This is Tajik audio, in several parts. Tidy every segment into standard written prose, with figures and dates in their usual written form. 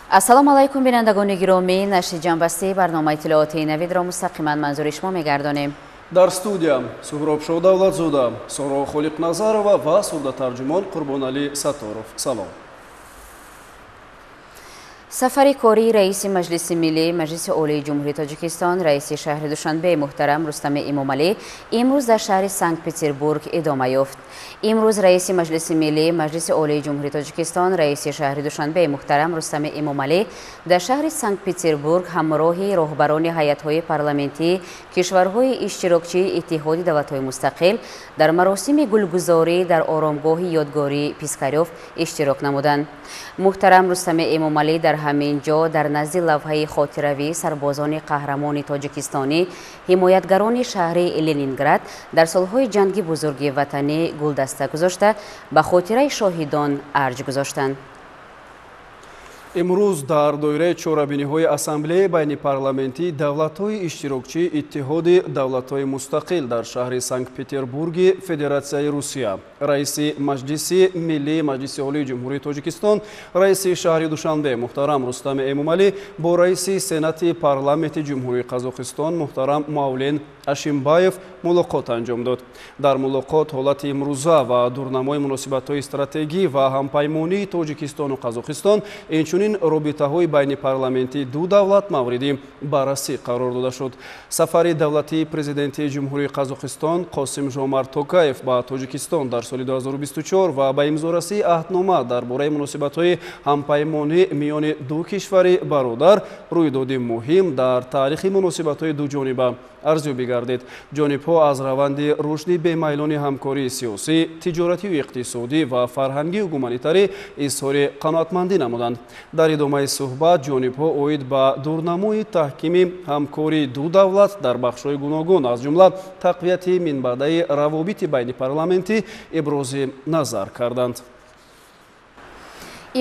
Ассалому алайкум, бинандагони гиромӣ. Нашри ҷамъбастии барномаи иттилоотии Навидро мустақиман манзури шумо мегардонем. Дар студия Суҳробшоҳ Давлатзода, Соро Холиқназарова ва сурдатарҷумон Қурбоналӣ Сатторов. Салом. Сафари кории раиси Маҷлиси Миллӣ, Маҷлиси Олии Ҷумҳурии Тоҷикистон, раиси шаҳри Душанбе муҳтарам Рустами Эмомалӣ имрӯз дар шаҳри Санкт-Петербург идома ёфт. Имрӯз раиси Маҷлиси Миллӣ, Маҷлиси Олии Ҷумҳурии Тоҷикистон, раиси шаҳри Душанбе муҳтарам Рустами Эмомалӣ дар шаҳри Санкт-Петербург ҳамроҳи роҳбарони ҳайатҳои парламентии кишварҳои иштирокчии Иттиҳоди давлатҳои мустақил дар маросими гулгузорӣ дар оромгоҳи ёдгории Пискарёв иштирок намуданд. Муҳтарам Рустами Эмомалӣ дар ҳамин ҷо дар назди лавҳаи хотиравии сарбозони қаҳрамони тоҷикистонӣ, ҳимоятгарони шаҳри Ленинград дар солҳои ҷанги бузурги ватанӣ гулдаста гузошта, ба хотираи шоҳидон арҷ гузоштанд. Имрӯз дар доираи чорабиниҳои Ассамблеяи байнипарламентии давлатҳои иштирокчии Иттиҳоди давлатҳои мустақил дар шаҳри Санкт-Петербурги Федератсияи Русия раиси Маҷлиси Миллии, Маҷлиси Олии Ҷумҳурии Тоҷикистон, раиси шаҳри Душанбе муҳтарам Рустами Эмомалӣ бо раиси Сенати Парламенти Ҷумҳурии Қазоқистон муҳтарам Маулен Ашимбаев мулоқот анҷом дод. Дар мулоқот ҳолати имрӯза ва дурнамои муносибатҳои стратегӣ ва ҳампаймонии Тоҷикистону Қазоқистон, инчунин робитаҳои байнипарламентии ду давлат мавриди баррасӣ қарор дода шуд. Сафари давлатии президенти Ҷумҳурии Қазоқистон Қосим Жомарт Токаев ба Тоҷикистон дар соли 2024 ва ба имзорасии аҳднома дар бораи муносибатҳои ҳампаймонӣ миёни ду кишвари бародар рӯйдоди муҳим дар таърихи муносибатҳои дуҷониба арзёбӣ гардид. Ҷонибҳо аз раванди рушди бемайлони ҳамкории сиёсӣ, тиҷоратию иқтисодӣ ва фарҳангию гуманитарӣ изҳори қаноатмандӣ намуданд. Дар идомаи суҳбат ҷонибҳо оид ба дурнамои таҳкими ҳамкории ду давлат дар бахшҳои гуногун, аз ҷумла тақвияти минбаъдаи равобити байнипарламентӣ ибрози назар карданд.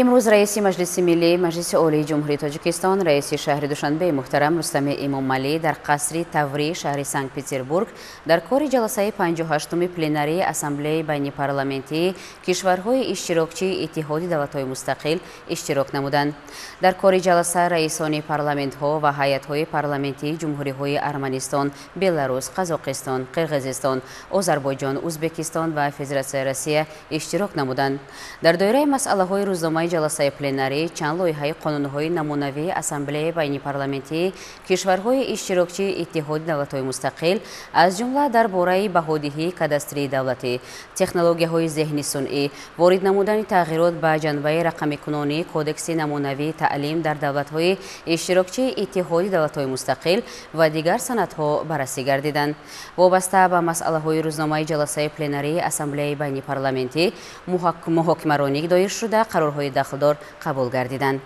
Имрӯз раиси Маҷлиси Миллӣ, Маҷлиси Олии Ҷумҳурии Тоҷикистон, раиси шаҳри Душанбе муҳтарам Рустами Эмомалӣ дар қасри Таврии шаҳри Санкт-Петербург дар кори ҷаласаи 58-уми пленарии Ассамблеяи байнипарламентии кишварҳои иштирокчии Иттиҳоди давлатҳои мустақил иштирок намуданд. Дар кори ҷаласа раисони парламентҳо ва ҳайатҳои парламентии ҷумҳуриҳои Арманистон, Беларус, Қазоқистон, Қирғизистон, Озарбойҷон, Узбекистон ва Федератсияи Россия иштирок намуданд. Дар доираи масъалаҳои рӯзномаи ҷаласаи пленарӣ чанд лоиҳаи қонунҳои намунавии Ассамблеяи байнипарламентии кишварҳои иштирокчии Иттиҳоди давлатҳои мустақил, аз ҷумла дар бораи баҳодиҳии кадастрии давлатӣ, технологияҳои зеҳни сунъӣ, ворид намудани тағйирот ба ҷанбаи рақамикунонии Кодекси намунавии таълим дар давлатҳои иштирокчии Иттиҳоди давлатҳои мустақил ва дигар санадҳо баррасӣ гардиданд. Вобаста ба масъалаҳои рӯзномаи ҷаласаи пленарии Ассамблеяи байнипарламентӣ муҳокимаронӣ доир шуда, қарорҳои дахлдор қабул гардиданд.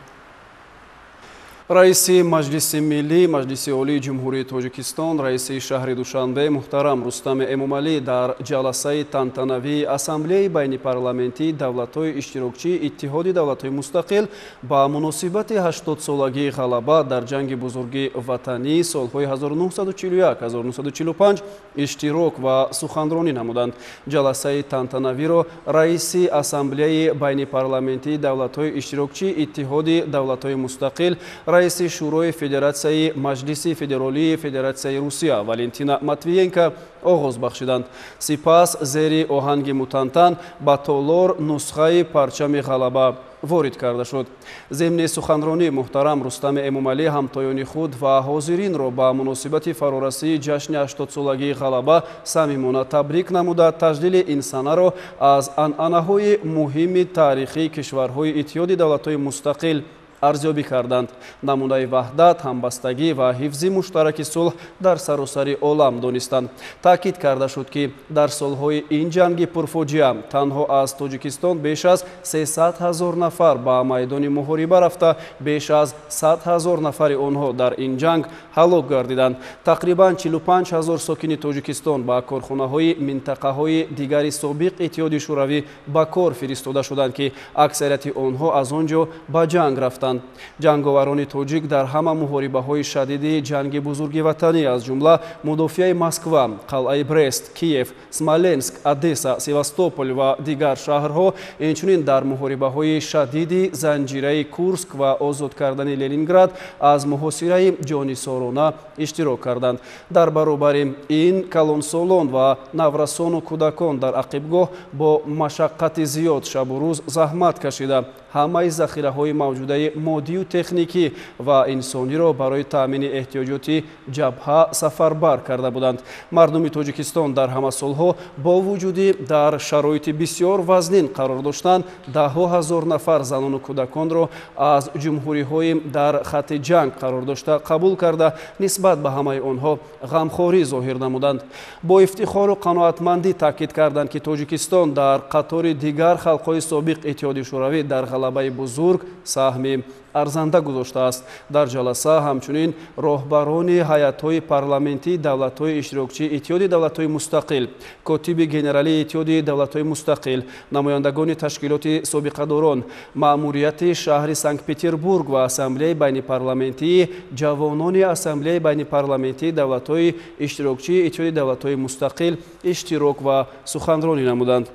Раиси Маҷлиси Миллӣ, Маҷлиси Олии Ҷумҳурии Тоҷикистон, раиси шаҳри Душанбе муҳтарам Рустами Эмомалӣ дар ҷаласаи тантанавии Ассамблеяи байнипарламентии давлатҳои иштирокчии Иттиҳоди давлатҳои мустақил ба муносибати 80-солагии ғалаба дар ҷанги бузурги ватанӣ солҳои 1941-1945 иштирок ва суханронӣ намуданд. Ҷаласаи тантанавиро раиси Ассамблеяи байнипарламентии давлатҳои иштирокчии Иттиҳоди давлатҳои мустақил, раиси Шӯрои Федератсияи Маҷлиси Федералии Федератсияи Русия Валентина Матвиенко оғоз бахшиданд. Сипас зери оҳанги мутантан ба толор нусхаи парчами ғалаба ворид карда шуд. Зимни суханронӣ муҳтарам Рустами Эмомалӣ ҳамтоёни худ ва ҳозиринро ба муносибати фарорасии ҷашни 80-солагии ғалаба самимона табрик намуда, таҷлили ин санаро аз анъанаҳои муҳими таърихии кишварҳои Иттиҳоди давлатҳои мустақил арзёбӣ карданд. Намунаи ваҳдат, ҳамбастагӣ ва ҳифзи муштараки сулҳ дар саросари олам донистанд. Таъкид карда шуд, ки дар солҳои ин ҷанги пурфоҷиа танҳо аз Тоҷикистон беш аз 300 ҳазор нафар ба майдони муҳориба рафта, беш аз 100 ҳазор нафари онҳо дар ин ҷанг ҳалок гардиданд. Тақрибан 45 ҳазор сокини Тоҷикистон ба корхонаҳои минтақаҳои дигари собиқ Иттиҳоди Шӯравӣ ба кор фиристода шуданд, ки аксарияти онҳо аз он ҷо ба ҷанг рафтанд. оварданд. Ҷанговарони тоҷик дар ҳама муҳорибаҳои шадиди ҷанги бузурги ватанӣ, аз ҷумла мудофиаи Москва, қалъаи Брест, Киев, Смоленск, Одесса, Севастополь ва дигар шаҳрҳо, инчунин дар муҳорибаҳои шадиди занҷираи Курск ва озод кардани Ленинград аз муҳосираи ҷонисорона иштирок карданд. Дар баробари ин калонсолон ва наврасону кӯдакон дар ақибгоҳ бо машаққати зиёд шабу рӯз заҳмат кашида, ҳамаи захираҳои мавҷудаи моддию техникӣ ва инсониро барои таъмини эҳтиёҷоти ҷабҳа сафарбар карда буданд. Мардуми Тоҷикистон дар ҳама солҳо бо вуҷуди дар шароити бисёр вазнин қарор доштан, даҳҳо ҳазор нафар занону кӯдаконро аз ҷумҳуриҳои дар хатти ҷанг қарор дошта қабул карда, нисбат ба ҳамаи онҳо ғамхорӣ зоҳир намуданд. Бо ифтихору қаноатмандӣ таъкид карданд, ки Тоҷикистон дар қатори дигар халқҳои собиқ Иттиҳоди Шӯравӣ дар ғалабаи бузург саҳми арзанда гузоштааст. Дар ҷаласа ҳамчунин роҳбарони ҳайатҳои парламентии давлатҳои иштирокчии Иттиҳоди давлатҳои мустақил, котиби генералии Иттиҳоди давлатҳои мустақил, намояндагони ташкилоти собиқадорон, маъмурияти шаҳри Санкт-Петербург ва Ассамблеяи байнипарламентии ҷавонони Ассамблеяи байнипарламентии давлатҳои иштирокчии Иттиҳоди давлатҳои мустақил иштирок ва суханронӣ намуданд.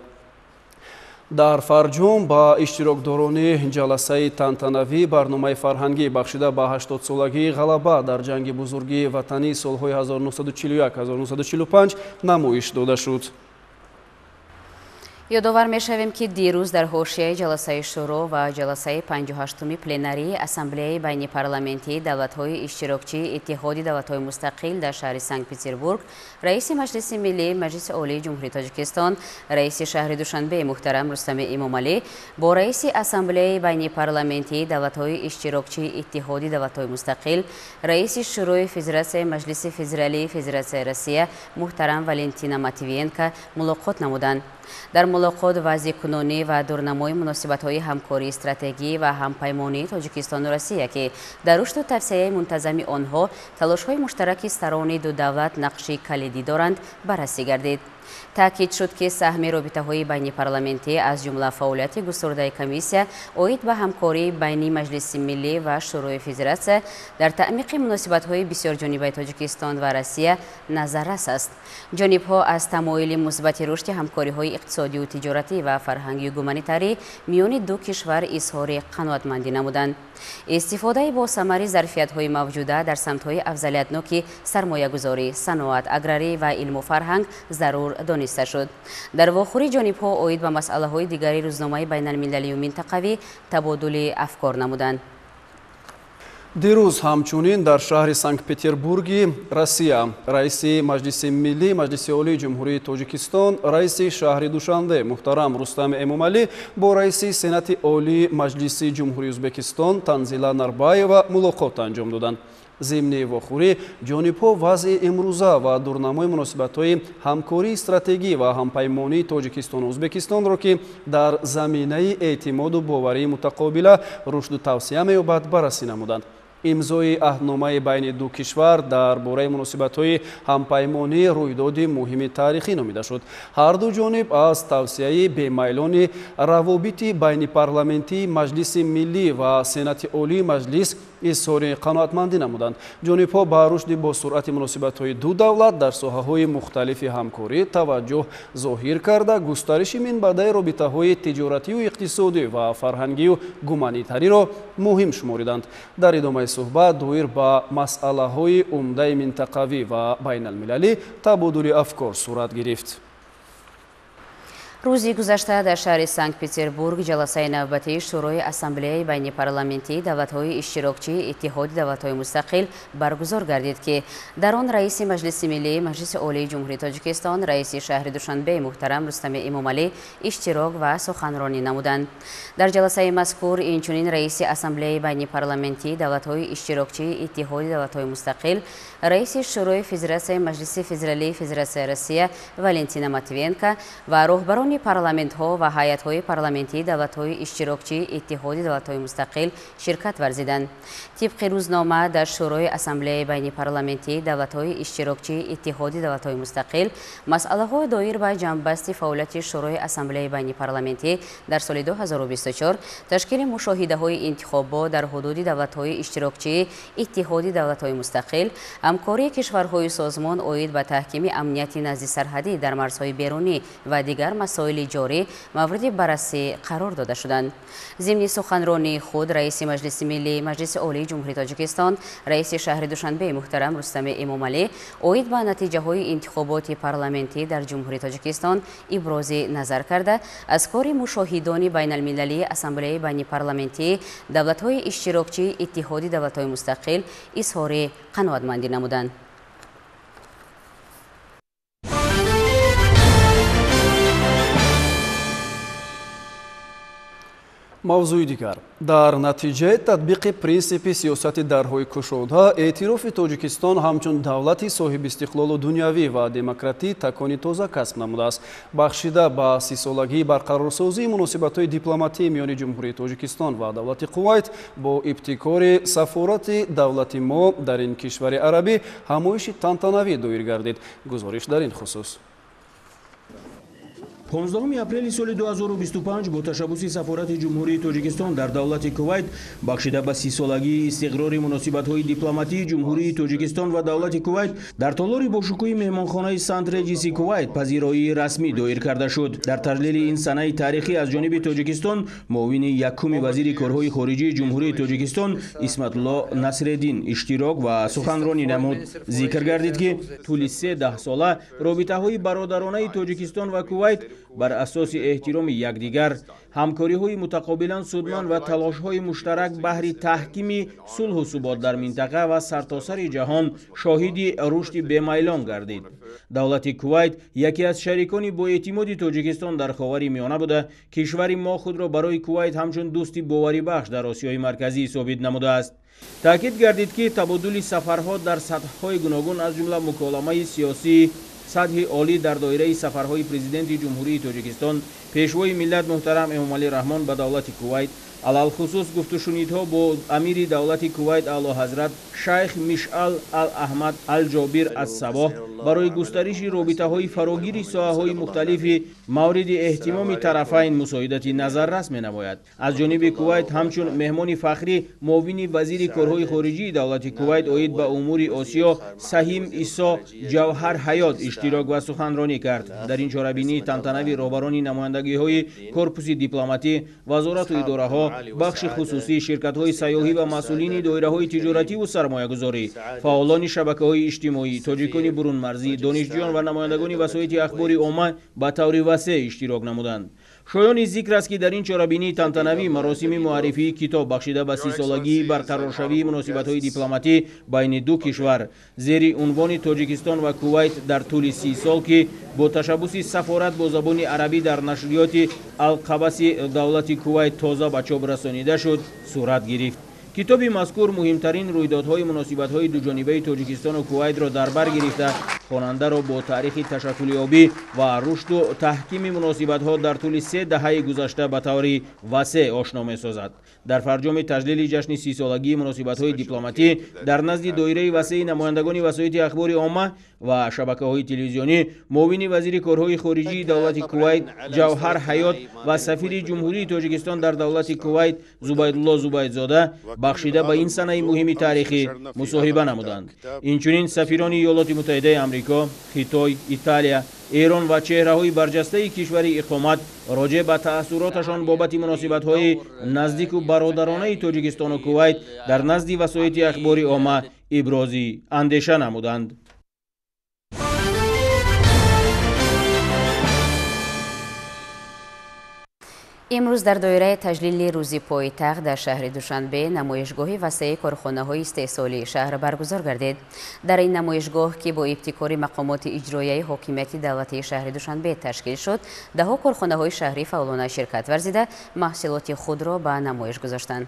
Дар фарҷом ба иштирокдорони ҷаласаи тантанавӣ барномаи фарҳангӣ бахшида ба 80-солагии ғалаба дар ҷанги бузурги ватанӣ солҳои 1941-1945 намоиш дода шуд. Ёдовар мешавем, ки дирӯз дар ҳошияи ҷаласаи шӯро ва ҷаласаи 58-уми пленарии Ассамблеяи байнипарламентии давлатҳои иштирокчии Иттиҳоди давлатҳои мустақил дар шаҳри Санкт-Петербург раиси Маҷлиси Миллии Маҷлиси Олии Ҷумҳурии Тоҷикистон, раиси шаҳри Душанбе муҳтарам Рустами Эмомалӣ бо раиси Ассамблеяи байнипарламентии давлатҳои иштирокчии Иттиҳоди давлатҳои мустақил, раиси Шӯрои Федератсияи Маҷлиси Федералии Федератсияи Россия муҳтарам Валентина Матвиенко мулоқот намуданд. Дар мулоқот вазъи кунунӣ ва дурнамои муносибатҳои ҳамкории стратегӣ ва ҳампаймонии Тоҷикистону Россия, ки дар рушду тавсеяи мунтазами онҳо талошҳои муштараки сарони ду давлат нақши калидӣ доранд, баррасӣ гардид. Таъкид шуд, ки саҳми робитаҳои байнипарламентӣ, аз ҷумла фаъолияти густурдаи комиссия оид ба ҳамкории байни Маҷлиси Миллӣ ва Шӯрои Федератсия дар таъмиқи муносибатҳои бисёрҷонибаи Тоҷикистон ва Россия назаррас аст. Ҷонибҳо аз тамоили мусбати рушди ҳамкориҳои иқтисодию тиҷоратӣ ва фарҳангию гуманитарӣ миёни ду кишвар изҳори қаноатмандӣ намуданд. Истифодаи босамари зарфиятҳои мавҷуда дар самтҳои афзалиятноки сармоягузорӣ, саноат, аграрӣ ва илму фарҳанг зарур дониста шуд. Дар вохӯрӣ ҷонибҳо оид ба масъалаҳои дигари рӯзномаи байналмилалию минтақавӣ табодули афкор намуданд. Дирӯз ҳамчунин дар шаҳри Санкт-Петербурги Россия раиси Маҷлиси Миллӣ Маҷлиси Олии Ҷумҳурии Тоҷикистон, раиси шаҳри Душанбе муҳтарам Рустам Эмомалӣ бо раиси Сенати Олии Маҷлиси Ҷумҳурии Ӯзбекистон Танзила Нарбаева мулоқот анҷом доданд. Зимни вохӯрӣ ҷонибҳо вазъи имрӯза ва дурнамои муносибатҳои ҳамкории стратегӣ ва ҳампаймонии Тоҷикистону Ӯзбекистонро, ки дар заминаи эътимоду боварии мутақобила рушду тавсия меёбад, баррасӣ намуданд. Имзои аҳдномаи байни ду кишвар дар бораи муносибатҳои ҳампаймонӣ рӯйдоди муҳими таърихӣ номида шуд. Ҳар ду ҷониб аз тавсияи бемайлони равобити байнипарламентии Маҷлиси Миллӣ ва Сенати Олии Маҷлис изҳори қаноатмандӣ намуданд. Ҷонибҳо ба рушди босуръати муносибатҳои ду давлат дар соҳаҳои мухталифи ҳамкорӣ таваҷҷӯҳ зоҳир карда, густариши минбаъдаи робитаҳои тиҷоратию иқтисодӣ ва фарҳангию гуманитариро муҳим шумориданд. Дар идомаи суҳбат доир ба масъалаҳои умдаи минтақавӣ ва байналмилалӣ табодули афкор сурат гирифт. Рӯзи гузашта дар шаҳри Санкт-Петербург ҷаласаи навбатии Шӯрои Ассамблеяи байнипарламентии давлатҳои иштирокчии Иттиҳоди давлатҳои мустақил баргузор гардид, ки дар он раиси Маҷлиси Миллии Маҷлиси Олии Ҷумҳурии Тоҷикистон, раиси шаҳри Душанбе муҳтарам Рустами Эмомалӣ иштирок ва суханронӣ намуданд. Дар ҷаласаи мазкур инчунин раиси Ассамблеяи байнипарламентии давлатҳои иштирокчии Иттиҳоди давлатҳои мустақил, раиси Шӯрои Федератсияи Маҷлиси Федералии Федератсияи Россия Валентина Матвиенко ва роҳбарони Роҳбарони парламентҳо ва ҳайатҳои парламентии давлатҳои иштирокчии Иттиҳоди давлатҳои мустақил ширкат варзиданд. Тибқи рӯзнома, дар Шӯрои Ассамблеяи байнипарламентии давлатҳои иштирокчии Иттиҳоди давлатҳои мустақил масъалаҳои доир ба ҷамъбасти фаъолияти Шӯрои Ассамблеяи байнипарламентӣ дар соли 2024, ташкили мушоҳидаҳои интихобот дар ҳудуди давлатҳои иштирокчии Иттиҳоди давлатҳои мустақил, ҳамкории кишварҳои созмон оид ба таҳкими амнияти наздисарҳадӣ дар марзҳои берунӣ ва дигар масоили ҷорӣ мавриди баррасӣ қарор дода шуданд. Зимни суханронии худ раиси Маҷлиси Миллии Маҷлиси Олии Ҷумҳурии Тоҷикистон, раиси шаҳри Душанбе муҳтарам Рустами Эмомалӣ оид ба натиҷаҳои интихоботи парламентӣ дар Ҷумҳурии Тоҷикистон ибрози назар карда, аз кори мушоҳидони байналмилалии Ассамблеяи байнипарламентии давлатҳои иштирокчии Иттиҳоди давлатҳои мустақил изҳори қаноатмандӣ намуданд. Мавзӯи дигар. Дар натиҷаи татбиқи принсипи сиёсати дарҳои кушода, эътирофи Тоҷикистон ҳамчун давлати соҳибистиқлолу дунявӣ ва демократӣ такони тоза касб намудааст. Бахшида ба 30-солагии барқарорсозии муносибатҳои дипломатии миёни Ҷумҳурии Тоҷикистон ва давлати Кувайт бо ибтикори сафорати давлати мо дар ин кишвари арабӣ ҳамоиши тантанавӣ доир гардид. Гузориш дар ин хусус. 15 апрели соли 2025 бо ташаббуси сафорати Ҷумҳурии Тоҷикистон дар давлати Кувайт бахшида ба 30-солагии истиқрори муносибатҳои дипломатии Ҷумҳурии Тоҷикистон ва давлати Кувайт дар толори бошукӯҳи меҳмонхонаи Сант Реҷиси Кувайт пазироии расмӣ доир карда шуд. Дар таҷлили ин санаи таърихӣ аз ҷониби Тоҷикистон муовини якуми вазири корҳои хориҷии Ҷумҳурии Тоҷикистон Исматулло Насреддин иштирок ва суханронӣ намуд. Зикр гардид, ки тӯли се даҳсола робитаҳои бародаронаи Тоҷикистон ва Кувайт бар асоси эҳтироми якдигар, ҳамкориҳои мутақобилан судманд ва талошҳои муштарак баҳри таҳкими сулҳу субот дар минтақа ва сартосари ҷаҳон шоҳиди рушди бемайлон гардид. Давлати Кувайт яке аз шарикони боэътимоди Тоҷикистон дар Ховари Миёна буда, кишвари мо худро барои Кувайт ҳамчун дӯсти боварибахш дар Осиёи Марказӣ собит намудааст. Таъкид гардид, ки табодули сафарҳо дар сатҳҳои гуногун, аз ҷумла муколамаи сиёсӣ сатҳи олӣ дар доираи сафарҳои президенти Ҷумҳурии Тоҷикистон, пешвои миллат муҳтарам Эмомалӣ Раҳмон ба давлати Кувайт, алалхусус гуфтушунидҳо бо амири давлати Кувайт Аълоҳазрат шайх Мишъал ал-Аҳмад ал-Ҷобир ас-Сабоҳ барои густариши робитаҳои фарогири соҳаҳои мухталифи мавриди эҳтимоми тарафайн мусоидати назаррас менамояд. Аз ҷониби Кувайт ҳамчун меҳмони фахрӣ муовини вазири корҳои хориҷии давлати Кувайт оид ба умури Осиё Саҳим Исо Ҷавҳар Ҳаёт иштирок ва суханронӣ кард. Дар ин чорабинии тантанавӣ роҳбарони намояндагиҳои корпуси дипломатӣ, вазорату идораҳо, бахши хусусӣ, ширкатҳои сайёҳӣ ва масъулини доираҳои тиҷоративу сармоягузорӣ, фаъолони шабакаҳои иҷтимоӣ, тоҷикони бурунмарзӣ, донишҷӯён ва намояндагони васоити ахбори омма ба таври васеъ иштирок намуданд. Шоёни зикр аст, ки дар ин чорабинии тантанавӣ маросими муаррифии китоб бахшида ба 30-солагии барқароршавии муносибатҳои дипломатӣ байни ду кишвар зери унвони Тоҷикистон ва Кувайт дар тӯли 30 сол, ки бо ташаббуси сафорат бо забони арабӣ дар нашриёти Алқабаси давлати Кувайт тоза ба чоп расонида шуд, сурат гирифт. Китоби мазкур муҳимтарин рӯйдодҳои муносибатҳои дуҷонибаи Тоҷикистону Кувайтро дар бар гирифта, хонандаро бо таърихи ташаккулёбӣ ва рушду таҳкими муносибатҳо дар тӯли се даҳаи гузашта ба таври васеъ ошно месозад. Дар фарҷоми таҷлили ҷашни 30-солагии муносибатҳои дипломатӣ дар назди доираи васеи намояндагони васоити ахбори омма ва шабакаҳои телевизионӣ муовини вазири корҳои хориҷии давлати Кувайт Ҷавҳар Ҳаёт ва сафири Ҷумҳурии Тоҷикистон дар давлати Кувайт Зубайдулло Зубайдзода бахшида ба ин санаи муҳими таърихӣ мусоҳиба намуданд. Инчунин сафирони Иёлоти Муттаҳидаи Амрико, Хитой, Италия, Эрон ва чеҳраҳои барҷастаи кишвари иқомат роҷеъ ба таассуроташон бобати муносибатҳои наздику бародаронаи Тоҷикистону Кувайт дар назди васоити ахбори омма ибрози андеша намуданд. Имрӯз дар доираи таҷлили рӯзи пойтахт дар шаҳри Душанбе намоишгоҳи васеи корхонаҳои истеҳсолии шаҳр баргузор гардид. Дар ин намоишгоҳ, ки бо ибтикори мақомоти иҷроияи ҳокимияти давлатии шаҳри Душанбе ташкил шуд, даҳҳо корхонаҳои шаҳрӣ фаъолона ширкат варзида, маҳсулоти худро ба намоиш гузоштанд.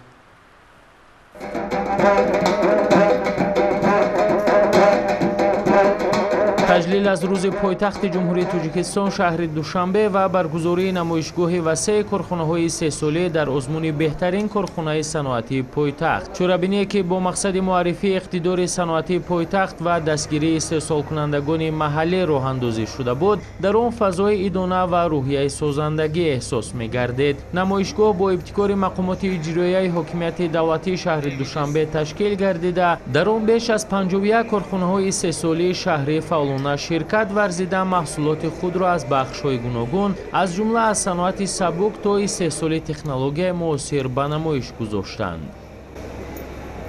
Таҷлил аз рӯзи пойтахти Ҷумҳурии Тоҷикистон шаҳри Душанбе ва баргузории намоишгоҳи васеи корхонаҳои истеҳсолӣ дар озмуни беҳтарин корхонаи саноатии пойтахт. Чорабиние ки бо мақсади муаррифии иқтидори саноатии пойтахт ва дастгирии истеҳсолкунандагони маҳаллӣ роҳандозӣ шуда буд, дар он фазои идона ва рӯҳияи созандагӣ эҳсос мегардид. Намоишгоҳ бо ибтикори мақомоти иҷроияи ҳокимияти давлатии шаҳри Душанбе ташкил гардида, дар он беш аз 51 корхонаҳои истеҳсолии шаҳрӣ фаъолона ширкат варзида маҳсулоти худро аз бахшҳои гуногун, аз ҷумла аз саноати сабук то истеҳсоли технологияи муосир ба намоиш гузоштанд.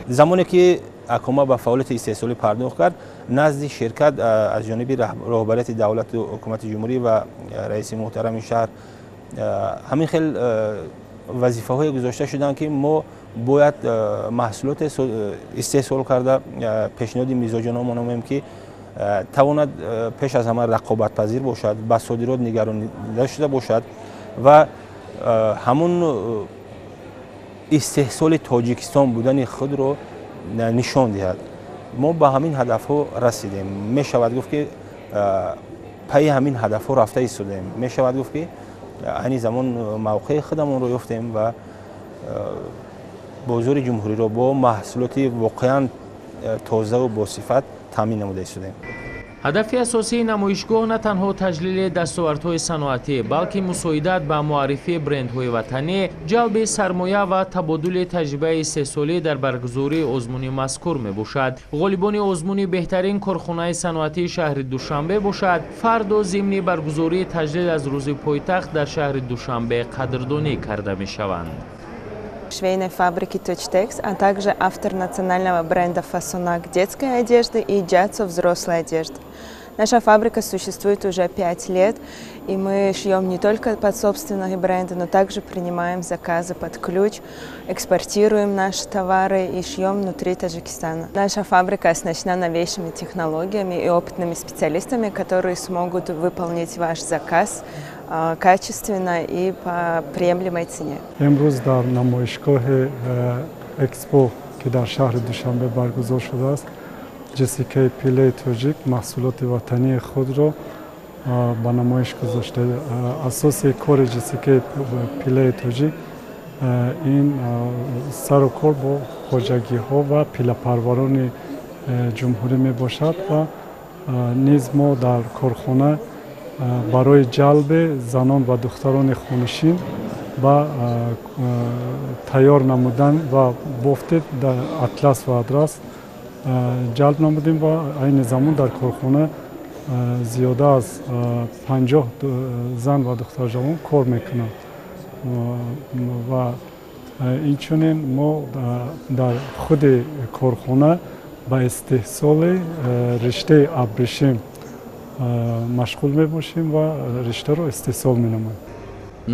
Замоне ки Акома ба фаъолияти истеҳсолӣ пардохт кард, назди ширкат аз ҷониби роҳбарияти давлату ҳукумати ҷумҳурӣ ва раиси муҳтарами шаҳр ҳамин хел вазифаҳое гузошта шуданд, ки мо бояд маҳсулоте истеҳсол карда пешниҳоди мизоҷономон намоем, ки тавонад пеш аз ҳама рақобатпазир бошад, ба содирот нигаронида шуда бошад ва ҳамун истеҳсоли Тоҷикистон будани худро нишон диҳад. Мо ба ҳамин ҳадафҳо расидем. Мешавад гуфт, ки пайи ҳамин ҳадафҳо рафта истодаем. Мешавад гуфт, ки айни замон мавқеи худамонро ёфтем ва бозори ҷумҳуриро бо маҳсулоти воқеан тозаву босифат таъмин намуда истодаем. Ҳадафи асосии намоишгоҳ на танҳо таҷлили дастовардҳои саноатӣ, балки мусоидат ба муаррифии брендҳои ватанӣ, ҷалби сармоя ва табодули таҷрибаи истеҳсолӣ дар баргузории озмуни мазкур мебошад. Ғолибони озмуни беҳтарин корхонаи саноатии шаҳри Душанбе бошад, фардо зимни баргузории таҷлил аз рӯзи пойтахт дар шаҳри Душанбе қадрдонӣ карда мешаванд. Швейной фабрики «Точтекс», а также автор национального бренда «Фасонак» детской одежды и «Джацо» взрослой одежды. Наша фабрика существует уже 5 лет, и мы шьем не только под собственные бренды, но также принимаем заказы под ключ, экспортируем наши товары и шьем внутри Таджикистана. Наша фабрика оснащена новейшими технологиями и опытными специалистами, которые смогут выполнить ваш заказ качественно и по приемлемой цене. Имрӯз дар намоишгоҳи Экспо, ки дар шаҳри Душанбе баргузор шудааст, ЖСК Пилаи Тоҷик маҳсулоти ватании худро ба намоиш гузошта. Асоси кори ЖСК Пилаи Тоҷик ин сару кор бо хоҷагиҳо ва пилапарварони ҷумҳурӣ мебошад ва низ мо дар корхона барои ҷалби занон ва духтарони хонашин ба тайёр намудан ва бофти атлас ва адрас ҷалб намудем ва айни замон дар корхона зиёда аз 50 зан ва духтарҷавон кор мекунанд ва инчунин мо дар худи корхона ба истеҳсоли риштаи абрешим машғул мебошем ва риштаро истеҳсол менамоем.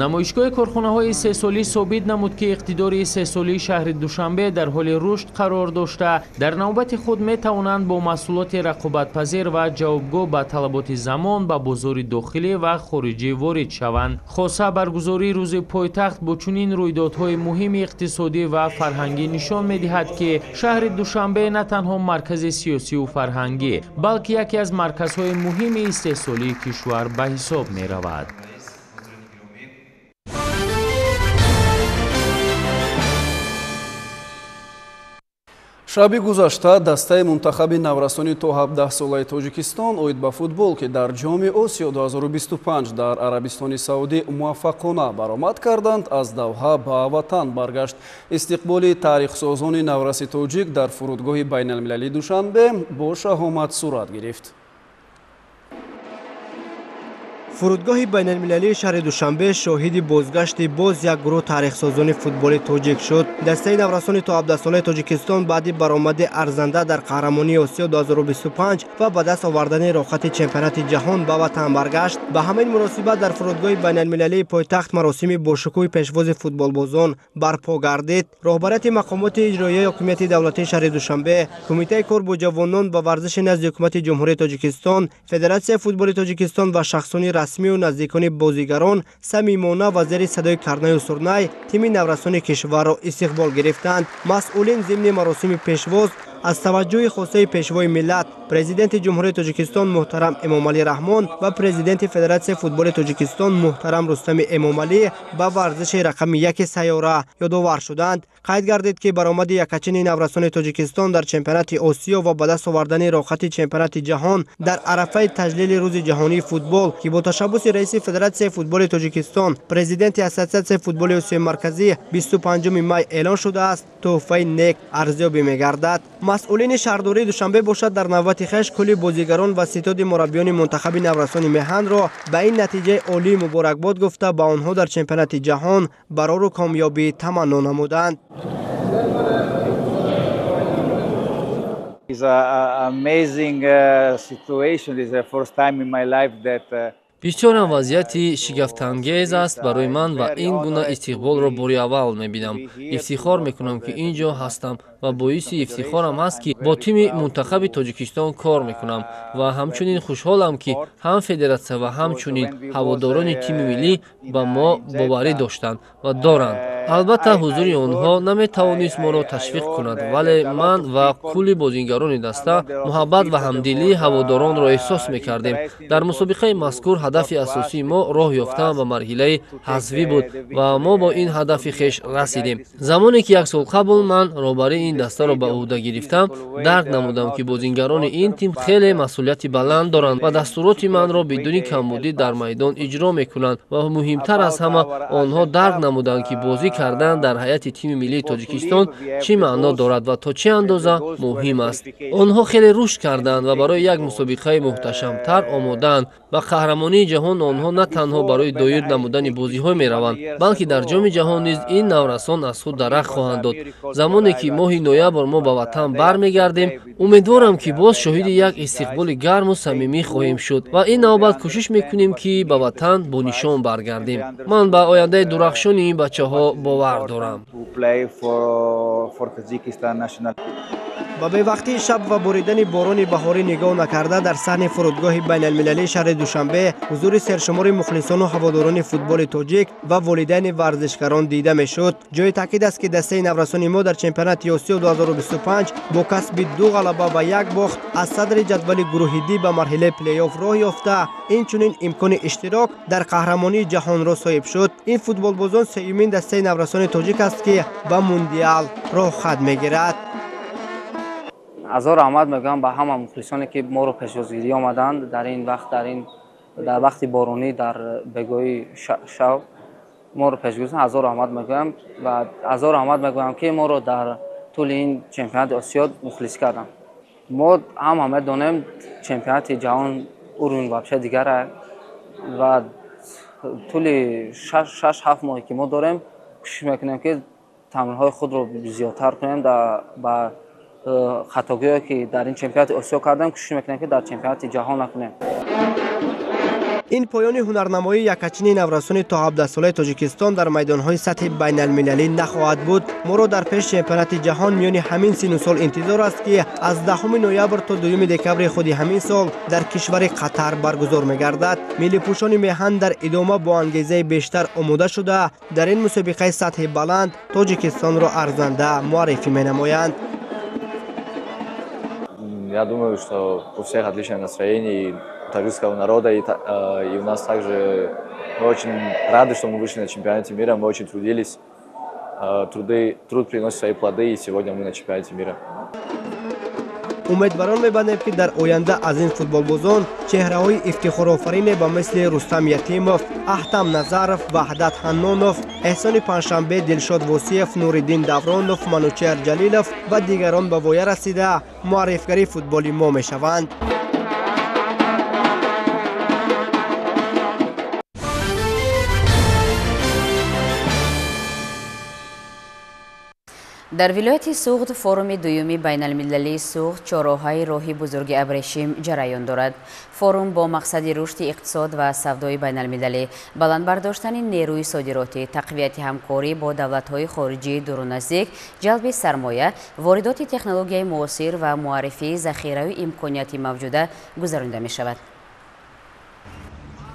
Намоишгоҳи корхонаҳои истеҳсолӣ собит намуд, ки иқтидори истеҳсолии шаҳри Душанбе дар ҳоли рушд қарор дошта, дар навбати худ метавонанд бо маҳсулоти рақобатпазир ва ҷавобгӯ ба талаботи замон ба бозори дохилӣ ва хориҷӣ ворид шаванд. Хоса баргузории рӯзи пойтахт бо чунин рӯйдодҳои муҳими иқтисодӣ ва фарҳангӣ нишон медиҳад, ки шаҳри Душанбе на танҳо маркази сиёсиву фарҳангӣ, балки яке аз марказҳои муҳими истеҳсолии кишвар ба ҳисоб меравад. Шаби гузашта дастаи мунтахаби наврасони то 17-солаи Тоҷикистон оид ба футбол, ки дар Ҷоми Осиё 2025 дар Арабистони Саудӣ муваффақона баромад карданд, аз Давҳа ба ватан баргашт. Истиқболи таърихсозони навраси тоҷик дар фурудгоҳи байналмилалии Душанбе бо шаҳомат сурат гирифт. Фурудгоҳи байналмилалии шаҳри Душанбе шоҳиди бозгашти боз як гурӯҳ таърихсозони футболи тоҷик шуд. Дастаи наврасони то 17-солаи Тоҷикистон баъди баромади арзанда дар қаҳрамонии Осиё 2025 ва ба даст овардани роҳхати чемпионати ҷаҳон ба ватан баргашт. Ба ҳамин муносибат дар фурудгоҳи байналмилалии пойтахт маросими бошукӯҳи пешвози футболбозон барпо гардид. Роҳбарияти мақомоти иҷроияи ҳокимияти давлатии шаҳри Душанбе, Кумитаи кор бо ҷавонон ва варзиши назди ҳукумати Ҷумҳурии Тоҷикистон, Федератсияи футболи Тоҷикистон ва шахсони расмию наздикони бозигарон самимона ва зери садои карнаю сурнай тими наврасони кишварро истиқбол гирифтанд. Масъулин зимни маросими пешвоз аз таваҷҷӯҳи хосаи Пешвои миллат, Президенти Ҷумҳурии Тоҷикистон муҳтарам Эмомалӣ Раҳмон ва Президенти Федератсияи футболи Тоҷикистон муҳтарам Рустами Эмомалӣ ба варзиши рақами яки сайёра ёдовар шуданд. Қайд гардид, ки баромади якачини наврасони Тоҷикистон дар чемпионати Осиё ва ба даст овардани роҳхати чемпионати ҷаҳон дар арафаи таҷлили Рӯзи ҷаҳонии футбол, ки бо ташаббуси раиси Федератсияи футболи Тоҷикистон, президенти Ассотсиатсияи футболи Осиёи Марказӣ 25 май эълон шудааст, тӯҳфаи нек арзёбӣ мегардад. Масъулини шаҳрдории Душанбе бошад, дар навбати хеш кулли бозигарон ва ситоди мураббиёни мунтахаби наврасони меҳанро ба ин натиҷаи олӣ муборакбод гуфта, ба онҳо дар чемпионати ҷаҳон барору комёбӣ таманно намуданд. It's an amazing situation. This is the first time in my life that бисёрам вазъияти шигафтангез аст барои ман ва ин гуна истиқболро бори аввал мебинам. Ифтихор мекунам, ки ин ҷо ҳастам ва боиси ифтихорам аст, ки бо тими мунтахаби Тоҷикистон кор мекунам ва ҳамчунин хушҳолам, ки ҳам федератсия ва ҳамчунин ҳаводорони тими миллӣ ба мо боварӣ доштанд ва доранд. Албатта, ҳузури онҳо наметавонист моро ташвиқ кунад, вале ман ва кулли бозингарони даста муҳаббат ва ҳамдилии ҳаводоронро эҳсос мекардем. Дар мусобиқаи мазкур ҳадафи асосии мо роҳ ёфтан ба марҳилаи ҳазфӣ буд ва мо бо ин ҳадафи хеш расидем. Замоне ки як сол қабл ман роҳбарии ин дастаро ба ӯҳда гирифтам, дарк намудам, ки бозингарони ин тим хеле масъулияти баланд доранд ва дастуроти манро бидуни камбудӣ дар майдон иҷро мекунанд ва муҳимтар аз ҳама, онҳо дарк намуданд, ки бозӣ кардан дар ҳайати тими миллии Тоҷикистон чӣ маъно дорад ва то чӣ андоза муҳим аст. Онҳо хеле рушд карданд ва барои як мусобиқаи муҳташамтар омодаанд. Ба қаҳрамонии ҷаҳон онҳо на танҳо барои доир намудани бозиҳо мераванд, балки дар Ҷоми ҷаҳон низ ин наврасон аз худ дарак хоҳанд дод. Замоне ки моҳи ноябр мо ба ватан бармегардем, умедворам, ки боз шоҳиди як истиқболи гарму самимӣ хоҳем шуд ва ин навбат кӯшиш мекунем, ки ба ватан бо нишон баргардем. Ман ба ояндаи дурахшони ин бачаҳо бовар дорам. Ба бевақтии шаб ва боридани борони баҳорӣ нигоҳ накарда, дар саҳни фурудгоҳи байналмилалии шаҳри Душанбе ҳузури сершумори мухлисону ҳаводорони футболи тоҷик ва волидайни варзишгарон дида мешуд. Ҷои таъкид аст, ки дастаи наврасони мо дар чемпионати Осиё 2025 бо касби 2 ғалаба ва 1 бохт аз садри ҷадвали гурӯҳи Д ба марҳилаи плей-офф роҳ ёфта, инчунин имкони иштирок дар қаҳрамонии ҷаҳонро соҳиб шуд. Ин футболбозон сеюмин дастаи наврасони тоҷик аст, ки ба мундиал роҳхат мегирад. Ҳазор раҳмат мегӯям ба ҳама мухлисоне, ки моро пешвозгирӣ омаданд дар ин вақт, дар вақти боронӣ, дар бегоҳи шаб моро пешгирифтанд. Ҳазор раҳмат мегӯям ва ҳазор раҳмат мегӯям, ки моро дар тӯли ин чемпионати Осиё мухлис карданд. Мо ҳама медонем, чемпионати ҷаҳон уровень вообще дигар ва тӯли 6-7 моҳе ки мо дорем, кӯшиш мекунем, ки тамринҳои худро зиёдтар кунем, ба хатогиҳое ки дар ин чемпионати Осиё кардем, кӯшиш мекунем, ки дар чемпионати ҷаҳон накунем. Ин поёни ҳунарнамоии якачини наврасони то 17-солаи Тоҷикистон дар майдонҳои сатҳи байналмилалӣ нахоҳад буд. Моро дар пеш чемпионати ҷаҳон миёни ҳамин сину сол интизор аст, ки аз 10 ноябр то 2 декабри худи ҳамин сол дар кишвари Қатар баргузор мегардад. Миллипӯшони меҳан дар идома бо ангезаи бештар омода шуда, дар ин мусобиқаи сатҳи баланд Тоҷикистонро арзанда муаррифӣ менамоянд. Я думаю, что у всех отличное настроение, и у таджикского народа, и у нас также. Мы очень рады, что мы вышли на чемпионате мира, мы очень трудились. Труд приносит свои плоды, и сегодня мы на чемпионате мира. Умедварон мебандем, ки дар оянда аз ин футболбозон чеҳраҳои ифтихорофарине ба мисли Рустам Ятимов, Аҳтам Назаров, Ваҳдат Ҳаннонов, Эҳсони Панҷшанбе, Дилшод Восиев, Нуриддин Давронов, Манучеҳр Ҷалилов ва дигарон ба воя расида муаррифгари футболи мо мешаванд. Дар вилояти Суғд форуми дуюми байналмилалии Суғд чорроҳаи роҳи бузурги абрешим ҷараён дорад. Форум бо мақсади рушди иқтисод ва савдои байналмилалӣ, баланд бардоштани нерӯи содиротӣ, тақвияти ҳамкорӣ бо давлатҳои хориҷии дуру наздик, ҷалби сармоя, воридоти технологияи муосир ва муаррифии захираю имконияти мавҷуда гузаронида мешавад.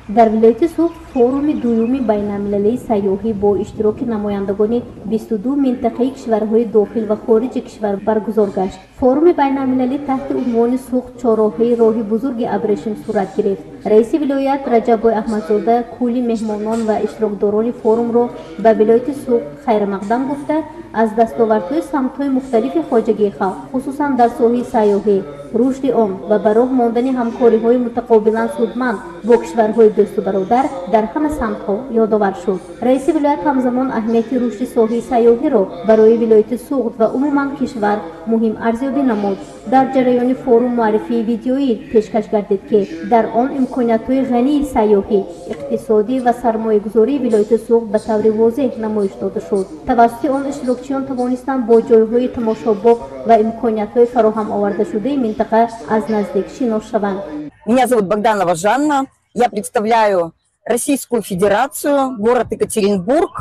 Дар вилояти Суғд форуми дуюми байналмилалии сайёҳӣ бо иштироки намояндагони 22 минтақаи кишварҳои дохил ва хориҷи кишвар баргузор гашт. Форуми байналмилалӣ таҳти унвони Суғд чорроҳаи роҳи бузурги абрешим сурат гирифт. Раиси вилоят Раҷаббой Аҳмадзода кулли меҳмонон ва иштирокдорони форумро ба вилояти Суғд хайрмақдам гуфта, аз дастовардҳои самтҳои мухталифи хоҷагии халқ, хусусан дар соҳаи сайёҳӣ, рушди он ва ба роҳ мондани ҳамкориҳои мутақобилан судманд бо кишварҳои дӯсту бародар дар ҳама самтҳо ёдовар шуд. Раиси вилоят ҳамзамон аҳамияти рушди соҳаи сайёҳиро барои вилояти Суғд ва умуман кишвар муҳим арзёбӣ намуд. Дар ҷараёни форум муаррифии видеоӣ пешкаш гардид, ки дар он имкониятҳои ғании сайёҳӣ, иқтисодӣ ва сармоягузории вилояти Суғд ба таври возеҳ намоиш дода шуд. Тавассути он иштирокчиён тавонистанд бо ҷойҳои тамошобоб ва имкониятҳои фароҳам овардашудаи минтақа аз наздик шинос шаванд. Меня зовут Богданова Жанна. Я представляю Российскую Федерацию, город Екатеринбург.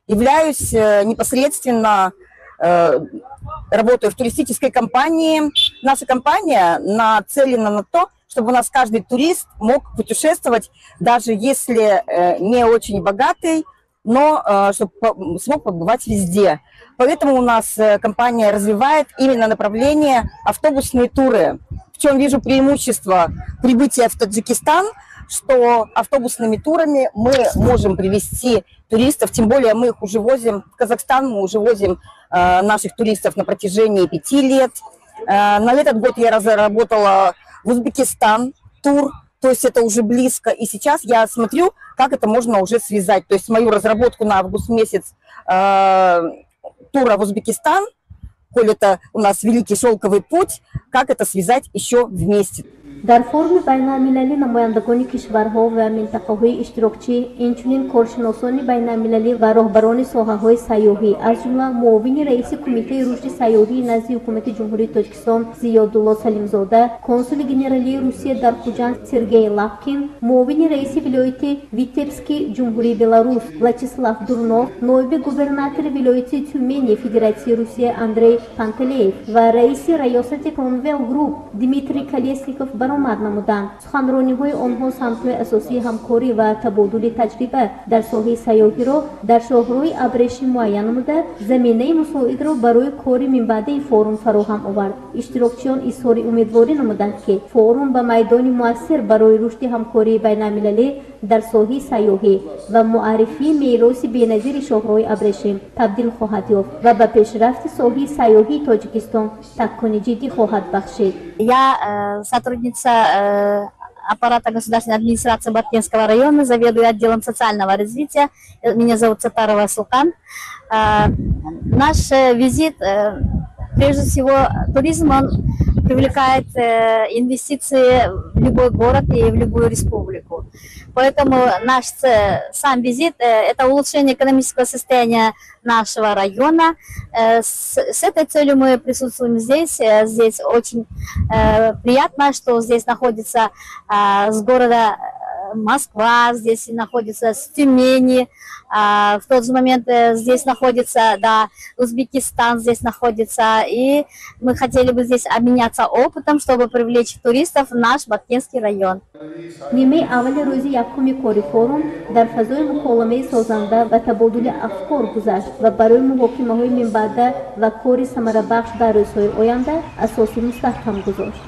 Являюсь непосредственно, работаю в туристической компании. Наша компания нацелена на то, чтобы у нас каждый турист мог путешествовать, даже если не очень богатый, но чтобы смог побывать везде. Поэтому у нас компания развивает именно направление автобусные туры. В чем вижу преимущество прибытия в Таджикистан, что автобусными турами мы можем привезти туристов, тем более мы их уже возим в Казахстан, мы уже возим наших туристов на протяжении 5 лет. На этот год я разработала в Узбекистан тур, то есть это уже близко. И сейчас я смотрю, как это можно уже связать. То есть мою разработку на август месяц тура в Узбекистан, коль это у нас великий шелковый путь, как это связать еще вместе. Дар форуми байналмилалӣ намояндагони кишварҳо ва минтақаҳои иштирокчӣ, инчунин коршиносони байналмилалӣ ва роҳбарони соҳаҳои сайёҳӣ, аз ҷумла муовини раиси Кумитаи рушди сайёҳии назди Ҳукумати Ҷумҳурии Тоҷикистон Зиёдулло Салимзода, консули генералии Русия дар Хуҷанд Сергей Лапкин, муовини раиси вилояти Витебски Ҷумҳурии Беларус Вячеслав Дурнов, ноиби губернатори вилояти Тюмени Федератсияи Русия Андрей Пантелеев ва раиси раёсати Кронвел Групп Дмитрий Колесников баромад намуданд. Суханрониҳои онҳо самтҳои асосии ҳамкорӣ ва табодули таҷриба дар соҳаи сайёҳиро дар шоҳроҳи абрешим муайян намуда, заминаи мусоидро барои кори минбаъдаи форум фароҳам овард. Иштирокчиён изҳори умедворӣ намуданд, ки форум ба майдони муассир барои рушди ҳамкории байналмилалӣ дар соҳаи сайёҳӣ ва муаррифии мероси беназири шоҳроҳи абрешим табдил хоҳад ёфт ва ба пешрафти соҳаи сайёҳии Тоҷикистон такони ҷиддӣ хоҳад бахшид. Я сотрудница аппарата государственной администрации Баткенского района, заведую отделом социального развития. Меня зовут Сатарова Султан. Наш визит, прежде всего, туризм, он привлекает инвестиции в любой город и в любую республику. Поэтому наш сам визит – это улучшение экономического состояния нашего района. С этой целью мы присутствуем здесь. Здесь очень приятно, что здесь находится с города Москва, здесь находится с Тюмени, в тот же момент здесь находится, да, Узбекистан здесь находится, и мы хотели бы здесь обменяться опытом, чтобы привлечь туристов в наш Баткенский район. Нимаи аввали рӯзи якуми кори форум дар фазои муколамаи созанда ва табодули афкор гузашт ва барои муҳокимаҳои минбаъда ва кори самарабахш дар рӯзҳои оянда асоси мустаҳкам гузошт.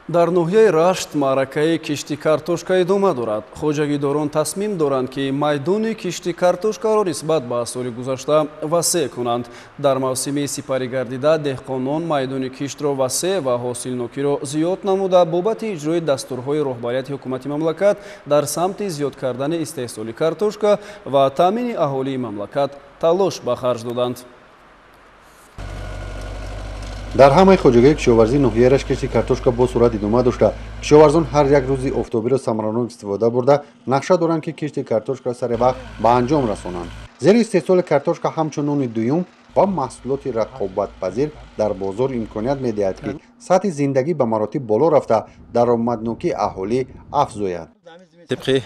Дар ноҳияи Рашт маъракаи кишти картошка идома дорад. Хоҷагидорон тасмим доранд, ки майдони кишти картошкаро нисбат ба соли гузашта васеъ кунанд. Дар мавсими сипаригардида деҳқонон майдони киштро васеъ ва ҳосилнокиро зиёд намуда, бобати иҷрои дастурҳои роҳбарияти ҳукумати мамлакат дар самти зиёд кардани истеҳсоли картошка ва таъмини аҳолии мамлакат талош ба харҷ доданд. Дар ҳамаи хоҷагиҳои кишоварзии ноҳияи Рашт кишти картошка бо суръат идома дошта, кишоварзон ҳар як рӯзи офтобиро самаранок истифода бурда, нақша доранд, ки кишти картошкаро сари вақт ба анҷом расонанд. Зеро истеҳсоли картошка ҳамчун нони дуюм ва маҳсулоти рақобатпазир дар бозор имконият медиҳад, ки сатҳи зиндагӣ ба маротиб боло рафта, даромаднокии аҳолӣ афзояд. Тибқи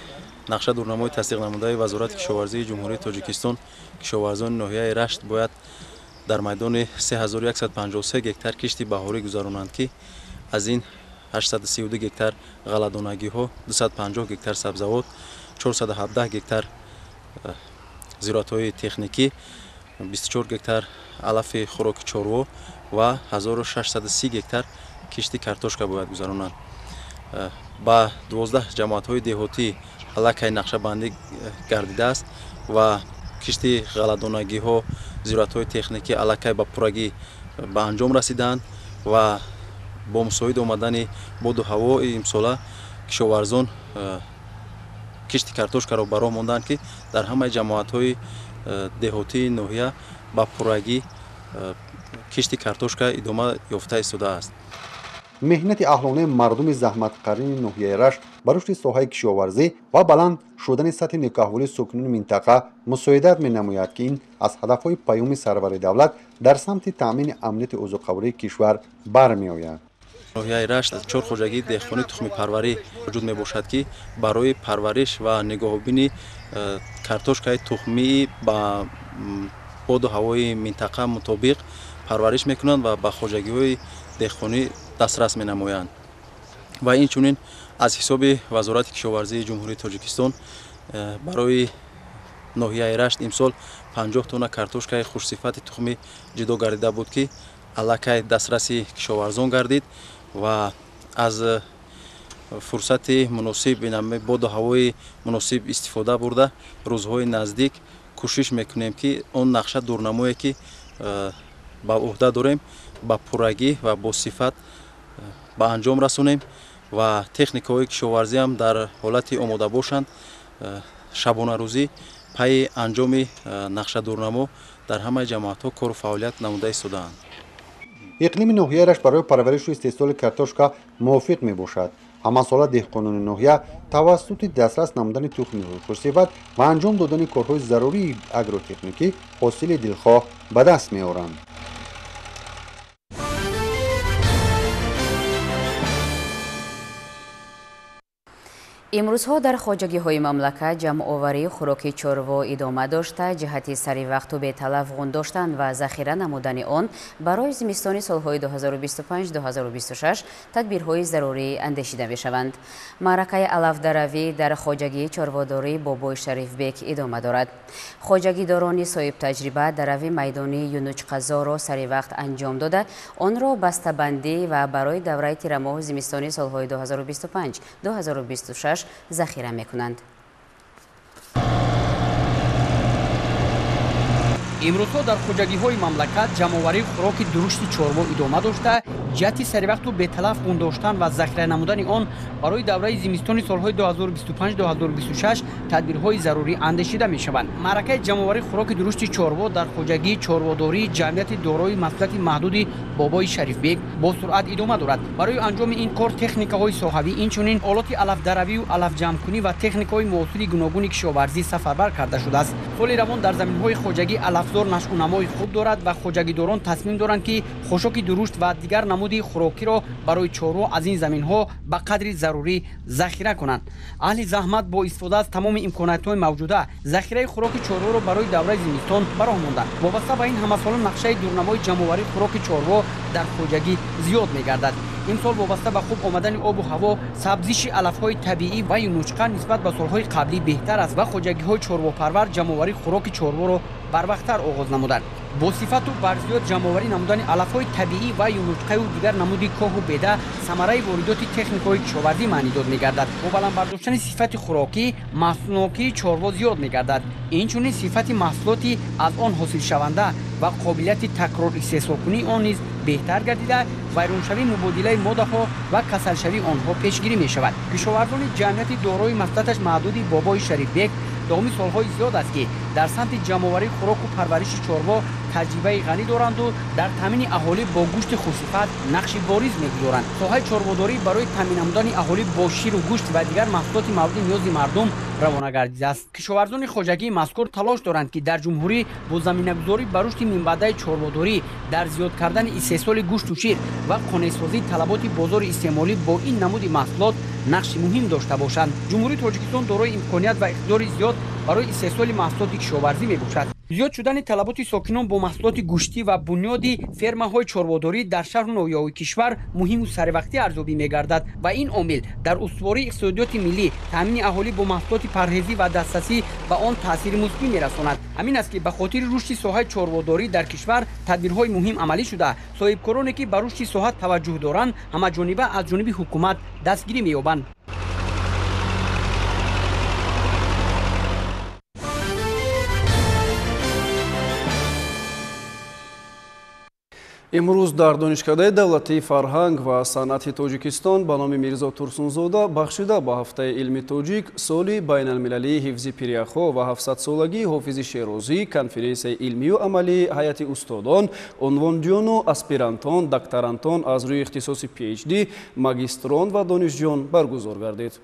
нақша дурнамои тасдиқнамудаи Вазорати кишоварзии Ҷумҳурии Тоҷикистон, кишоварзони ноҳияи Рашт бояд дар майдони 3153 гектар кишти баҳорӣ гузаронанд, ки аз ин 832 гектар ғалладонагиҳо, 250 гектар сабзавот, 417 гектар зироатҳои техникӣ, 24 гектар алафи хӯроки чорво ва 1630 гектар кишти картошка бояд гузаронанд. Ба 12 ҷамоатҳои деҳотӣ аллакай нақшабандӣ гардидааст ва кишти ғалладонагиҳо, зироатҳои техникӣ аллакай ба пуррагӣ ба анҷом расидаанд ва бо мусоид омадани боду ҳавои имсола кишоварзон кишти картошкаро ба роҳ монданд, ки дар ҳамаи ҷамоатҳои деҳотии ноҳия ба пуррагӣ кишти картошка идома ёфта истодааст. Меҳнати аҳлонаи мардуми заҳматқарини ноҳияи Рашт ба рушди соҳаи кишоварзӣ ва баланд шудани сатҳи некӯаҳволии сокинони минтақа мусоидат менамояд, ки ин аз ҳадафҳои паёми сарвари давлат дар самти таъмини амнияти озуқавории кишвар бармеояд. Ноҳияи Рашт 4 хоҷагии деҳқони тухмипарварӣ вуҷуд мебошад, ки барои парвариш ва нигоҳубини картошкаи тухмии ба боду ҳавои минтақа мутобиқ парвариш мекунанд ва ба хоҷагиҳои деҳқонӣ дастрас менамоянд. Ва инчунин аз ҳисоби Вазорати кишоварзии Ҷумҳурии Тоҷикистон барои ноҳияи Рашт имсол 50 тонна картошкаи хушсифати тухмӣ ҷудо гардида буд, ки аллакай дастраси кишоварзон гардид ва аз фурсати муносиб, боду ҳавои муносиб истифода бурда, рӯзҳои наздик кӯшиш мекунем, ки он нақша дурнамое, ки ба ӯҳда дорем, ба пуррагӣ ва бо сифат ба анҷом расонем ва техникаҳои кишоварзиам дар ҳолати омода бошанд. Шабонарӯзӣ пайи анҷоми нақша дурнамо дар ҳамаи ҷамоатҳо кору фаъолият намуда истодаанд. Иқлими ноҳияи Рашт барои парваришу истеҳсоли картошка мувофиқ мебошад. Ҳамасола деҳқонони ноҳия тавассути дастрас намудани тухмиҳои хушсифат ва анҷом додани корҳои зарурии агротехникӣ ҳосили дилхоҳ ба даст меоранд. Имрӯзҳо дар хоҷагиҳои мамлакат ҷамъоварии хӯроки чорво идома дошта, ҷиҳати саривақту беталаф ғун доштан ва захира намудани он барои зимистони солҳои 2025-2026 тадбирҳои зарурӣ андешида мешаванд. Маъракаи алафдаравӣ дар хоҷагии чорводорӣ Бобои Шарифбек идома дорад. Хоҷагидорони соҳибтаҷриба дарави майдони юнучқазоро саривақт анҷом дода, онро бастабандӣ ва барои давраи тирамоҳу зимистони солҳои 2025-2026 захира мекунанд. Имрӯзҳо дар хоҷагиҳои мамлакат ҷамъоварии хӯроки дурушти чорво идома дошта, ҷиҳати саривақту беталаф ғун доштан ва захира намудани он барои давраи зимистони солҳои 2025-2026 тадбирҳои зарурӣ андешида мешаванд. Маъракаи ҷамъоварии хӯроки дурушти чорво дар хоҷагии чорводории ҷамъияти дорои масъулияти маҳдуди Бобои Шарифбек бо суръат идома дорад. Барои анҷоми ин кор техникаҳои соҳавӣ, инчунин олоти алафдаравию алафҷамъкунӣ ва техникаҳои муосири гуногуни кишоварзӣ сафарбар карда шудааст. Соли равон дар заминҳои хоҷагӣ алафзор нашъунамои хуб дорад ва хоҷагидорон тасмим доранд, ки хошоки дурушт ва дигар намуди хӯрокиро барои чорво аз ин заминҳо ба қадри зарурӣ захира кунанд. Аҳли заҳмат бо истифода аз тамоми имкониятҳои мавҷуда захираи хӯроки чорворо барои давраи зимистон ба роҳ монданд. Вобаста ба ин ҳамасола нақшаи дурнамои ҷамъоварии хӯроки чорво дар хоҷагӣ зиёд мегардад. Имсол вобаста ба хуб омадани обу ҳаво, сабзиши алафҳои табиӣ ва юнучқа нисбат ба солҳои қаблӣ беҳтар аст ва хоҷагиҳои чорвопарвар ҷамъоварии хӯроки чорворо барвақттар оғоз намуданд. Бо сифату барзиёд ҷамъоварӣ намудани алафҳои табиӣ ва юнучқаю дигар намуди коҳу беда самараи воридоти техникаҳои кишоварзӣ маънидод мегардад. Бо баланд бардоштани сифати хӯрокӣ маҳсулнокии чорво зиёд мегардад. Инчунин сифати маҳсулоти аз он ҳосилшаванда ва қобилияти такрор истеҳсолкунии он низ беҳтар гардида, вайроншавии мубодилаи моддаҳо ва касалшавии онҳо пешгирӣ мешавад. Кишоварзони ҷамъияти дорои масъулияташ маҳдуди Бобои Шарифбек давоми солҳои зиёд аст, ки дар самти ҷамъоварии хӯроку парвариши чорво таҷрибаи ғанӣ доранду дар таъмини аҳолӣ бо гӯшти хушсифат нақши бориз мегузоранд. Соҳаи чорводорӣ барои таъмин намудани аҳолӣ бо ширу гӯшт ва дигар маҳсулоти мавриди ниёзи мардум равона гардидааст. Кишоварзони хоҷагии мазкур талош доранд, ки дар ҷумҳурӣ бо заминагузорӣ ба рушди минбаъдаи чорводорӣ, дар зиёд кардани истеҳсоли гӯшту шир ва қонеъсозии талаботи бозори истеъмолӣ бо ин намуди маҳсулот нақши муҳим дошта бошанд. Ҷумҳурии Тоҷикистон дорои имконият ва иқтидори зиёд барои истеҳсоли маҳсулоти кишоварзӣ мебошад. Зиёд шудани талаботи сокинон бо маҳсулоти гӯштӣ ва бунёди фермаҳои чорводорӣ дар шаҳру ноҳияҳои кишвар муҳиму саривақтӣ арзёбӣ мегардад ва ин омил дар устувории иқтисодиёти миллӣ, таъмини аҳолӣ бо маҳсулоти парҳезӣ ва дастрасӣ ба он таъсири мусбӣ мерасонад. Ҳамин аст, ки ба хотири рушди соҳаи чорводорӣ дар кишвар тадбирҳои муҳим амалӣ шуда, соҳибкороне, ки ба рушди соҳа таваҷҷӯҳ доранд, ҳамаҷониба аз ҷониби ҳукумат дастгирӣ меёбанд. Имрӯз дар Донишкадаи давлатии фарҳанг ва санъати Тоҷикистон ба номи Мирзо Турсунзода бахшида ба ҳафтаи илми тоҷик, соли байналмилалии ҳифзи пиряхҳо ва 700-солагии Ҳофизи Шерозӣ конференсияи илмию амалии ҳайати устодон, унвонҷӯёну аспирантон, докторантон аз рӯи ихтисоси PhD, магистрон ва донишҷӯён баргузор гардид.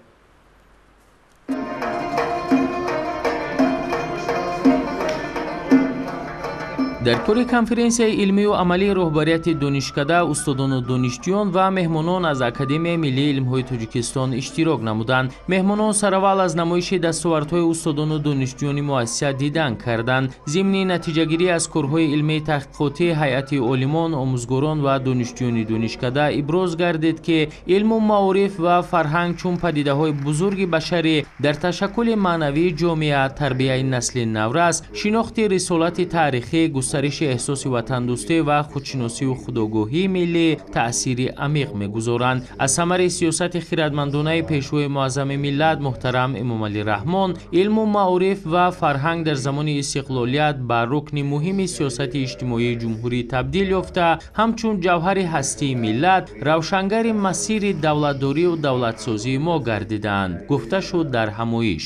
Дар кори конференсияи илмию амалии роҳбарияти донишкада устодону донишҷӯён ва меҳмонон аз Академияи миллии илмҳои Тоҷикистон иштирок намуданд. Меҳмонон сараввал аз намоиши дастовардҳои устодону донишҷӯёни муассиса дидан карданд. Зимни натиҷагирӣ аз корҳои илмии таҳқиқотӣ ҳайати олимон, омӯзгорон ва донишҷӯёни донишкада иброз гардид, ки илму маориф ва фарҳанг чун падидаҳои бузурги башарӣ дар ташаккули маънавии ҷомеа, тарбияи насли наврас, шинохти рисолати таърихӣ, густариши эҳсоси ватандӯстӣ ва худшиносию худогоҳии миллӣ таъсири амиқ мегузоранд. Аз самари сиёсати хирадмандонаи пешвои муаззами миллат муҳтарам Эмомалӣ Раҳмон, илму маориф ва фарҳанг дар замони истиқлолият ба рукни муҳими сиёсати иҷтимоии ҷумҳурӣ табдил ёфта, ҳамчун ҷавҳари ҳастии миллат, равшангари масири давлатдорию давлатсозии мо гардидаанд, гуфта шуд дар ҳамоиш.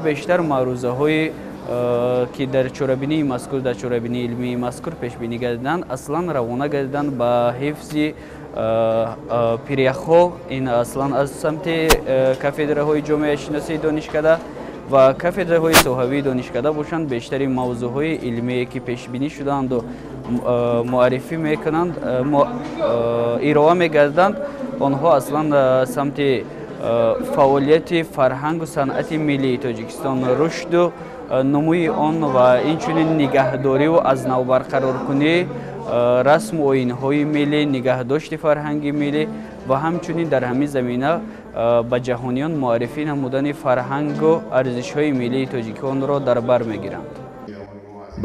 Бештар маърузаҳои ки дар чорабинии мазкур, дар чорабинии илмии мазкур пешбинӣ гардиданд, аслан равона гардиданд ба ҳифзи пиряхҳо. Ин аслан аз самти кафедраҳои ҷомеашиносии донишкада ва кафедраҳои соҳавии донишкада бошанд. Бештари мавзӯъҳои илмие, ки пешбинӣ шудаанду муаррифӣ мекунанд, ироа мегарданд, онҳо аслан самти фаъолияти фарҳангу санъати миллии Тоҷикистон, рушду нумӯи он ва инчунин нигаҳдориву аз нав барқароркунии расму оинҳои миллӣ, нигаҳдошти фарҳанги миллӣ ва ҳамчунин дар ҳамин замина ба ҷаҳониён муаррифӣ намудани фарҳангу арзишҳои миллии тоҷиконро дар бар мегиранд.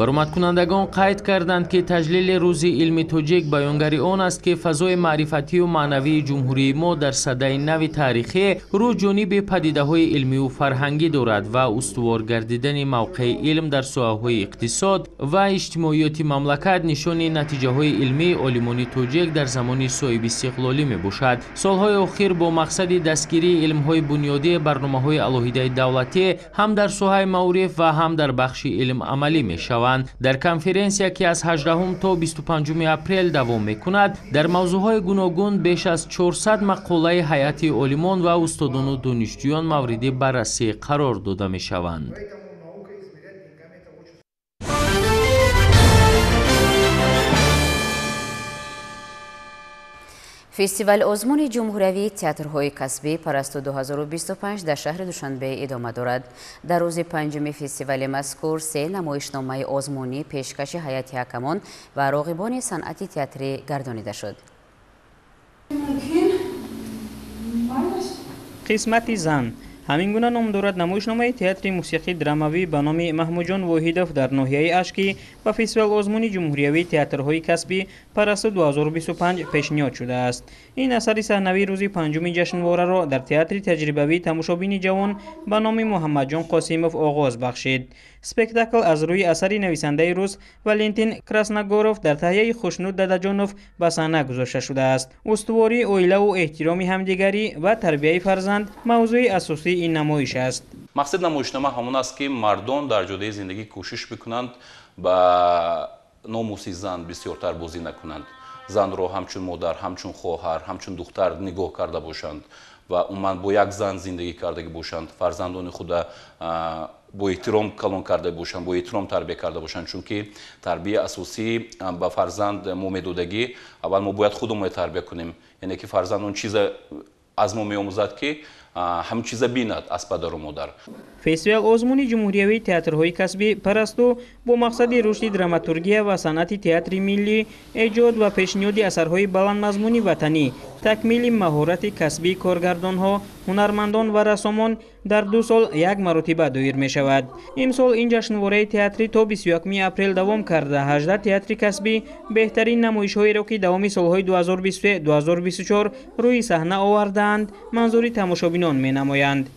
Баромадкунандагон қайд карданд, ки таҷлили рӯзи илми тоҷик баёнгари он аст, ки фазои маърифатию маънавии ҷумҳурии мо дар садаи нави таърихӣ рӯ ҷониби падидаҳои илмию фарҳангӣ дорад ва устувор гардидани мавқеи илм дар соҳаҳои иқтисод ва иҷтимоиёти мамлакат нишони натиҷаҳои илмии олимони тоҷик дар замони соҳибистиқлолӣ мебошад. Солҳои охир бо мақсади дастгирии илмҳои бунёдӣ барномаҳои алоҳидаи давлатӣ ҳам дар соҳаи маориф ва ҳам дар бахши илм амалӣ мешаванд. Дар конференсия, ки аз 18 то 25 апрел давом мекунад, дар мавзӯъҳои гуногун беш аз 400 мақолаи ҳайати олимон ва устодону донишҷӯён мавриди баррасӣ қарор дода мешаванд. Фестивал озмуни ҷумҳуриявии театрҳои касбӣ «Парасту 2025» дар шаҳри Душанбе идома дорад. Дар рӯзи панҷуми фестивали мазкур се намоишномаи озмунӣ пешкаши ҳайати ҳакамон ва роғибони санъати театрӣ гардонида шуд. Қисмати зан ҳамин гуна ном дорад намоишномаи театри мусиқӣ драмавӣ ба номи Маҳмудҷон Воҳидов дар ноҳияи Ашкӣ ба фестивал озмуни ҷумҳуриявии театрҳои касбӣ «Парасту 2025» пешниҳод шудааст. Ин асари саҳнавӣ рӯзи панҷуми ҷашнвораро дар театри таҷрибавии тамошобини ҷавон ба номи Муҳаммадҷон Қосимов оғоз бахшид. Спектакл аз рӯи асари нависандаи рус Валентин Красногоров дар таҳияи Хушнуд Дадаҷонов ба саҳна гузошта шудааст. Устувории оилаву эҳтироми ҳамдигарӣ ва тарбияи фарзанд мавзӯи асосии ин намоиш аст. Мақсади намоишнома ҳамон аст, ки мардон дар ҷодаи зиндагӣ кӯшиш бикунанд ба номуси зан бисёртар бозӣ накунанд, занро ҳамчун модар, ҳамчун хоҳар, ҳамчун духтар нигоҳ карда бошанд ва умуман бо як зан зиндагӣ кардагӣ бошанд, фарзандони худа бо эҳтиром калон карда бошанд, бо эҳтиром тарбия карда бошанд. Чунки тарбияи асосӣ ба фарзанд мо медодагӣ, аввал мо бояд худумон тарбия кунем, яъне ки фарзанд он чиза аз мо меомӯзад, ки Ҳамин чиза бинад аз падару модар. Фестивал озмуни ҷумҳуриявии театрҳои касбӣ «Парасту» бо мақсади рушди драматургия ва санъати театри миллӣ, эҷод ва пешниҳоди асарҳои баландмазмуни ватанӣ, такмили маҳорати касбии коргардонҳо, ҳунармандон ва рассомон дар 2 сол як маротиба доир мешавад. Имсол ин ҷашнвораи театрӣ то 21 апрел давом карда, 18 театри касбӣ беҳтарин намоишҳоеро, ки давоми солҳои 2023-2024 рӯи саҳна овардаанд, манзури тамошобинон менамоянд.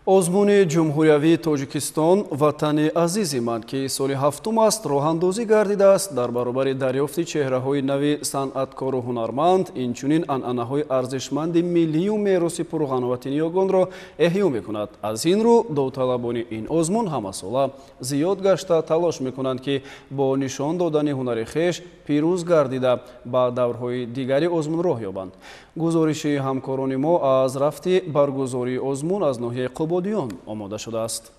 Озмуни ҷумҳуриявии Тоҷикистон «Ватани азизи ман», ки соли 7 аст роҳандозӣ гардидааст, дар баробари дарёфти чеҳраҳои нави санъаткору ҳунарманд, инчунин анъанаҳои арзишманди миллию мероси пурғановати ниёгонро эҳё мекунад. Аз ин рӯ довталабони ин озмун ҳамасола зиёд гашта талош мекунанд, ки бо нишон додани ҳунари хеш пирӯз гардида ба даврҳои дигари озмун роҳ ёбанд. Гузориши ҳамкорони мо аз рафти баргузории озмун аз ноҳияи Қубодиён омода шудааст.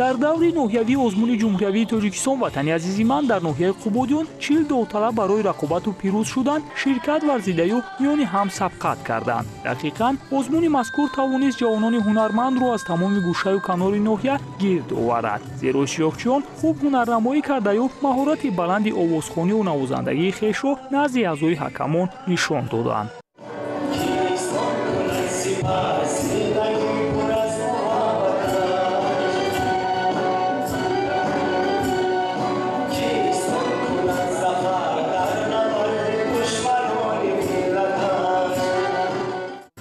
Дар даври ноҳиявии озмуни ҷумҳуриявии Тоҷикистон «Ватани азизи ман» дар ноҳияи Қубодиён 40 довталаб барои рақобату пирӯз шудан ширкат варзидаю миёни ҳам сабқат карданд. Дақиқан озмуни мазкур тавонист ҷавонони ҳунармандро аз тамоми гӯшаю канори ноҳия гирд оварад, зеро иштирокчиён хуб ҳунарнамоӣ кардаю маҳорати баланди овозхонию навозандагии хешро назди аъзои ҳакамон нишон доданд.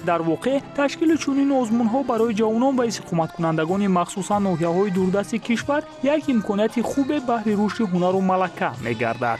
Дар воқеъ ташкили чунин озмунҳо барои ҷавонон ва истиқоматкунандагони махсусан ноҳияҳои дурдасти кишвар як имконияти хубе баҳри рушди ҳунару малака мегардад.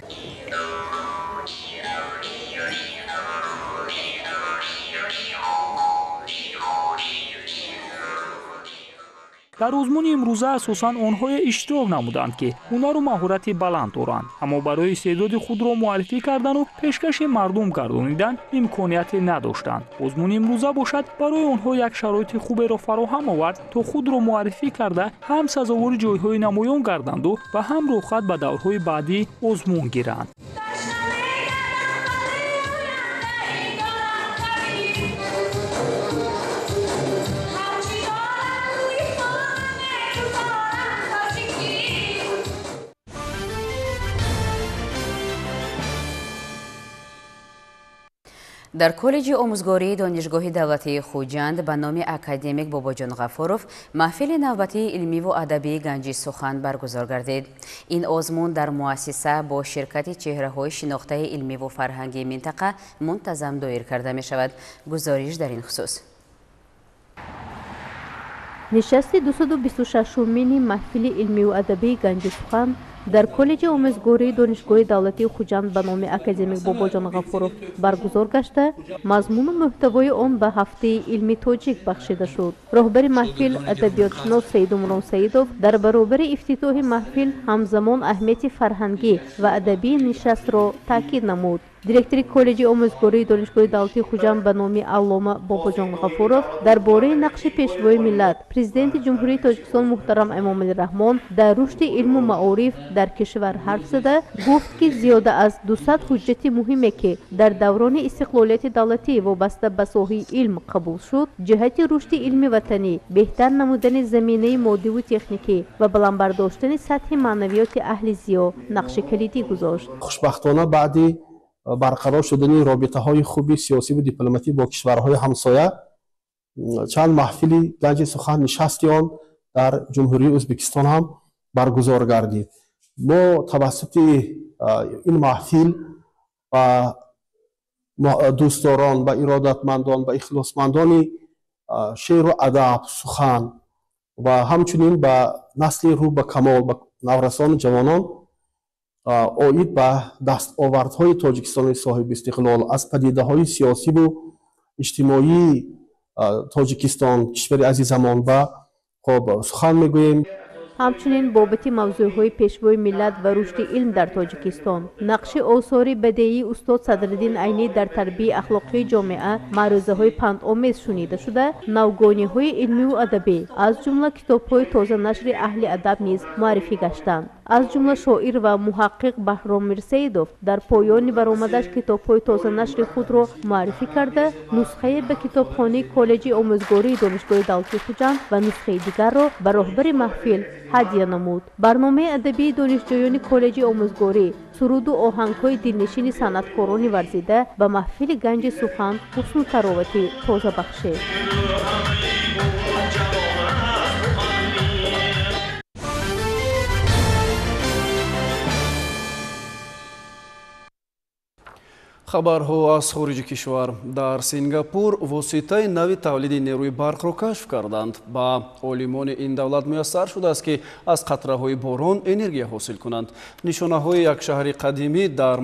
Дар озмуни имрӯза асосан онҳое иштирок намуданд, ки ҳунару маҳорати баланд доранд, аммо барои истеъдоди худро муаррифӣ кардану пешкаши мардум гардонидан имконияте надоштанд. Озмуни имрӯза бошад барои онҳо як шароити хуберо фароҳам овард, то худро муаррифӣ карда ҳам сазовори ҷойҳои намоён гарданду ва ҳам рӯхат ба даврҳои баъдии озмун гиранд. Дар коллеҷи омӯзгории Донишгоҳи давлатии Хуҷанд ба номи академик Бобоҷон Ғафуров маҳфили навбатии илмиву адабии «Ганҷи сухан» баргузор гардид. Ин озмун дар муассиса бо ширкати чеҳраҳои шинохтаи илмиву фарҳангии минтақа мунтазам доир карда мешавад. Гузориш дар ин хусус. Нишасти 226-умини маҳфили илмиву адабии «Ганҷи сухан» дар коллеҷи омӯзгории Донишгоҳи давлатии Хуҷанд ба номи академик Бобоҷон Ғафуров баргузор гашта, мазмуну мӯҳтавои он ба ҳафтаи илми тоҷик бахшида шуд. Роҳбари маҳфил адабиётшинос Саидумрон Саидов дар баробари ифтитоҳи маҳфил ҳамзамон аҳамияти фарҳангӣ ва адабии нишастро таъкид намуд. Директори коллеҷи омӯзгории Донишгоҳи давлатии Хуҷанд ба номи аллома Бобоҷон Ғафуров дар бораи нақши пешвои миллат, президенти Ҷумҳурии Тоҷикистон муҳтарам Эмомалӣ Раҳмон дар рушди илму маориф дар кишвар ҳарф зада гуфт, ки зиёда аз 200 ҳуҷҷати муҳиме, ки дар даврони истиқлолияти давлатӣ вобаста ба соҳаи илм қабул шуд, ҷиҳати рушди илми ватанӣ, беҳтар намудани заминаи моддиву техникӣ ва баланд бардоштани сатҳи маънавиёти аҳли зиё нақши калидӣ гузошт. Хушбахтона баъди барқарор шудани робитаҳои хуби сиёсиву дипломатӣ бо кишварҳои ҳамсоя чанд маҳфили «Ганҷи сухан» нишасти он дар Ҷумҳурии Ӯзбекистон ҳам баргузор гардид. Мо тавассути ин маҳфил ба дӯстдорон, ба иродатмандон, ба ихлосмандони шеъру адаб, сухан ва ҳамчунин ба насли рӯ ба камол, ба наврасону ҷавонон оид ба дастовардҳои Тоҷикистони соҳиби истиқлол, аз падидаҳои сиёсиву иҷтимоии Тоҷикистон, кишвари азизамон, ба хоб сухан мегӯем. Ҳамчунин бобати мавзӯъҳои Пешвои миллат ва рушди илм дар Тоҷикистон, нақши осори бадеии устод Садриддин Айнӣ дар тарбияи ахлоқии ҷомеа маърӯзаҳои пандомез шунида шуда, навгониҳои илмиву адабӣ, аз ҷумла китобҳои тозанашри аҳли адаб низ муаррифӣ гаштанд. Аз ҷумла шоир ва муҳаққиқ Баҳром Мирсаидов дар поёни баромадаш китобҳои тозанашри худро муаррифӣ карда, нусхае ба китобхонаи Коллеҷи омӯзгории Донишгоҳи давлатии Хуҷанд ва нусхаи дигарро ба роҳбари маҳфил ҳадя намуд. Барномаи адабии донишҷӯёни Коллеҷи омӯзгорӣ, суруду оҳангҳои дилнишини санъаткорони варзида ба маҳфили ганҷи сухан ҳусну таровати тоза бахшид. Хабарҳо аз хориҷи кишвар. Дар Сингапур воситаи нави тавлиди нерӯи барқро кашф карданд. Ба олимони ин давлат муяссар шудааст, ки аз қатраҳои борон энергия ҳосил кунанд. Нишонаҳои як шаҳри қадимӣ дар